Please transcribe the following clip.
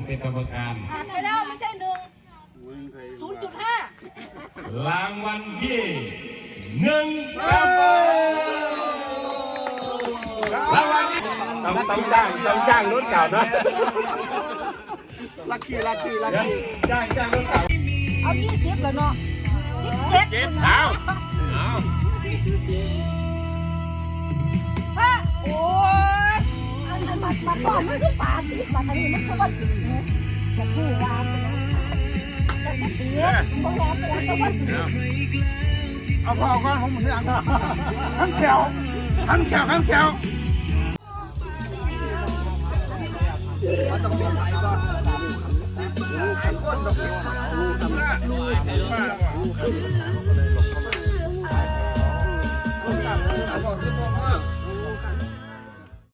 ເປັນກຳມະການ ຜ່ານໄປແລ້ວ ໄມ່ໃຊ່ໜຶ່ງ ສູນຈຸດຫ້າ ລາງວັນທີ່ໜຶ່ງ ລາງວັນທີ່ ຕ້ອງ ຕ້ອງຈ້າງ ຕ້ອງຈ້າງລົດເກົ່າເນາະ. ລັກຄີ ລັກຄີ ລັກຄີ ຈ້າງ ຈ້າງລົດເກົ່າ ເອົາ ຊາວແລ້ວເນາະ ຊາວເຈັດ ເອົາ ເອົາ ຮະ ໂອ້ຍ ອັນ ອັນ ບັດ ບັດ ບັດ ມັນຄືປາຕິດ ບັດ ອັນນີ້ມັນຄືວ່າ ຈະຄືວ່າ ຈະຄືວ່າ ບໍ່ແມ່ນ ເອົາ ເອົາ ເອົາ ເອົາ ເອົາ ຄັນແຂ້ວ ຄັນແຂ້ວ ຄັນແຂ້ວ.